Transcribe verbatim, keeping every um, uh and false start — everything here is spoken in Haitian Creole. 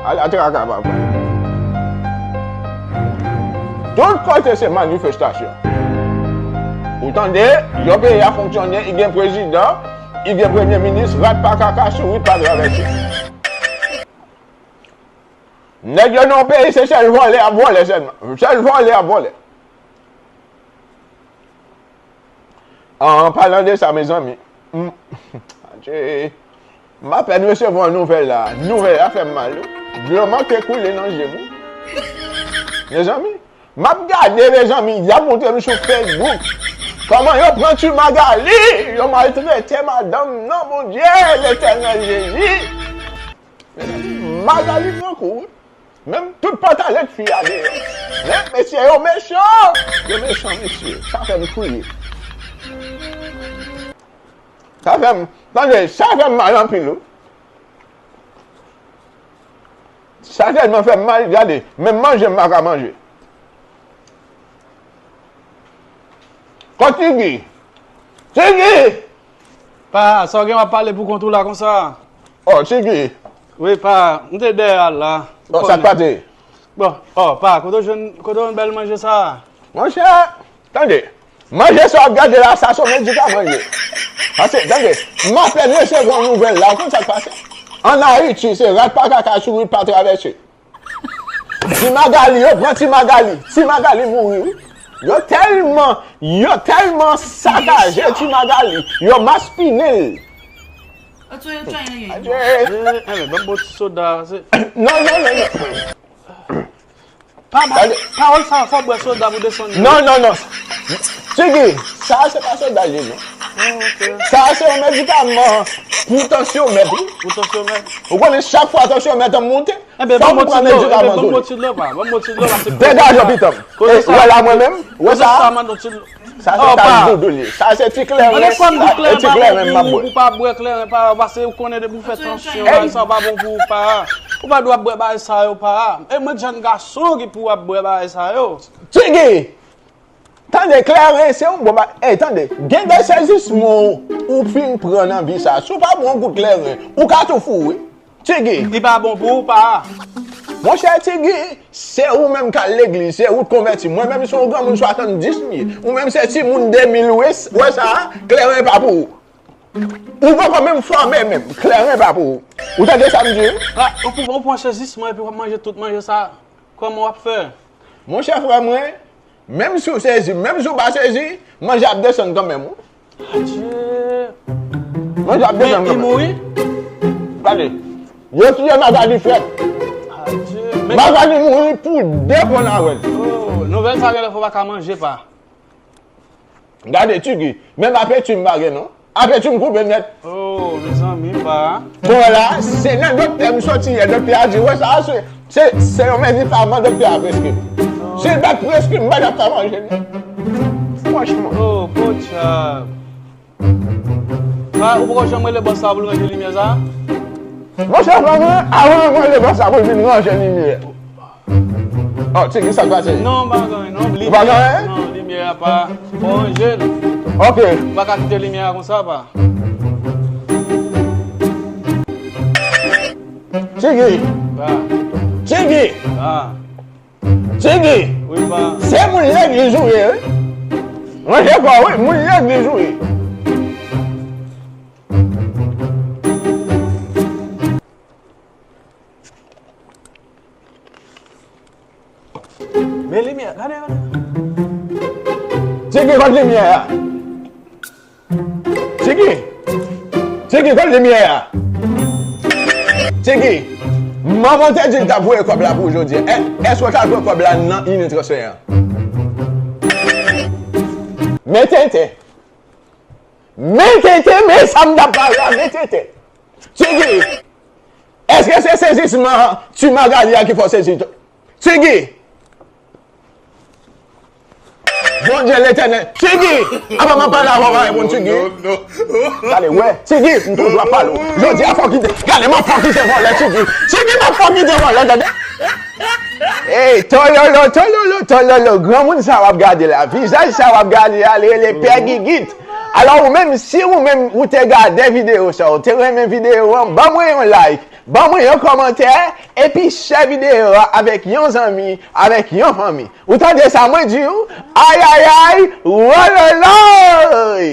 Ala traka, papa. Tout kote se manifestasyon. Ou tande, yon peyi a fonksyone, i gen prezidan, i gen premye minis, rat pa kaka, sourit pa travèse. Nèg yo nan yon peyi, se sèl vòlè ap vòlè sèlman. Sèl vòlè ap vòlè. An palan de sa, mezanmi, m, Adje, m apèn resevwa nouvèl la. Nouvèl la fè m mal, wi. Dlo manke koule nan je m, wi. Mezanmi, m ap gade, mezanmi, y ap montre m sou Facebook kòman yo pran Ti Magali, yo maltrete madanm nan, Bondye, Letènèl Jezi. Magali pran kou, wi. Menm tout pantalèt fi a deyò. Men, mesye yo mechan! Yo mechan, mesye. Sa fè m kriye. Sa fè m, tande, sa fè m mal anpil, wi. Sa tèlman fè m mal, gade, menm manje m pa ka manje. Kot Tigi? Tigi! Pa, sa w gen w ap pale pou kont ou la konsa? Oh, Tigi! Wi, pa, m te dèyè a la. Oh, sa k pase? Bon, oh, pa, kote w jwenn, kote w jwenn bèl manje sa a? Monchè, tande, manje sa w ap gade la, sa se yon medikaman l ye. Paske, tande, m apèn resevwa yon nouvèl la, w konn sa k pase? Ann Ayiti, se rat pa kaka, sourit pa travèse. Ti Magali, yo pran Ti Magali. Ti Magali mouri, wi. Yo tèlman, yo tèlman sakaje Ti Magali. Yo maspinen l. Adje. Eh, eh, ban m bon ti soda. Non, non, non, non. Pa ba, pawòl sa, fò w bwè soda pou desann li. Non, non, non. Tigi, sa a se pa soda li, non. Oh, ok. Sa a se yon medikaman pou tansyonmèt, wi. Pou tansyonmèt. Ou konnen chak fwa tansyonmèt an monte, fò w pran medikaman sou li. Degaje w, pitit. Ou wè la mwen menm? Ou wè sa a? Sa se taz doudou li. Sa se ti kleren, ti kleren m ap bwè. Ou pa bwè kleren, pa, paske ou konnen depi w fè tansyon, bagay sa pa bon pou ou, pa. Ou pa dwe ap bwè bagay sa yo, pa. E mwen jèn gason ki pou ap bwè bagay sa yo. Tigi! Tande, kleren, se yon bon ba-, ey, tande, gen de sezisman ou fin pran nan vi sa. Si w pa bwè yon gout kleren, ou ka tou fou, wi. Tigi. Li pa bon pou ou, pa. Monchè Tigi, se ou menm k al legliz, se ou k konvèti. Mwen menm se yon granmoun swasanndis m ye. Ou menm se timoun de mil, ou wè, wè sa a, kleren pa pou ou. Ou poko menm fòme menm, kleren pa pou ou. Ou tande sa m di w? Pa, ou pou, ou pran sezisman epi w ap manje tout manje sa. Kòman w ap fè? Monchè frè mwen, menm si w sezi, menm si w pa sezi, manje ap desann kanmenm, wi. Adje. Manje ap desann kanmenm. Men li mouri? Gade, yo tiye Magali frèt. Adje. Magali mouri pou de pònavèl. Oh, nouvèl sa genlè fò w pa ka manje, pa. Gade, Tigi, menm apeti m pa gen non. Apeti m koupe nèt. Oh, mezanmi, pa. Bon, la, se nan doktè m soti yè, doktè a di, wè sa, se, se, se yon medikaman doktè a preskri m. Si l pa t preskri m, m pa t ap ka manje l non. Franchman. Oh, podyab. Pa, ou poko janm rele bòs la pou l ranje limyè sa? Monchè, frè mwen, avan mwen rele bòs la pou l vin ranje limyè. Oh, Tigi, sa k pase? Non, pa gen anyen, non. Ou pa gen anyen? Non, limyè a pa, fò w ranje l. Ok. Ou pa ka kite limyè a konsa, pa. Tigi. Pa. Tigi. Pa. Tigi. Wi, pa. Se moun legliz ou ye, wi. Mwen se pa, wi, moun legliz ou ye. Men limyè, gade, gade. Tigi, kot limyè a? Tigi! Tigi, kot limyè a? Tigi! Manman w te di l t ap voye kòb la pou ou jodi a. È, èske w t al pran kòb la nan Unitransfer an? Men tenten. Men tenten, men sa m t ap pale a, men tenten. Tigi! Èske se sezisman Ti Magali a ki fè w sezi? Tigi! Bondye Letènèl. Tigi! Apa m ap pale avè w, w pa reponn, Tigi? Gade, wè, Tigi, m toujou ap pale w. Jodi a, fò w kite. Gade, m ap fè w kite vòlè, Tigi. Tigi, m ap fè w kite vòlè, tande. Ey, tololo, tololo, tololo. Granmoun sa w ap gade la, vizaj sa w ap gade a, li rele Pè Gigit. Alò, ou menm, si ou menm ou te gade videyo sa, ou te renmen videyo an, ban mwen yon like, ban mwen yon kòmantè, epi share videyo a avèk yon zanmi, avèk yon fanmi. Ou tande sa mwen di w? Ayayay, wololoy!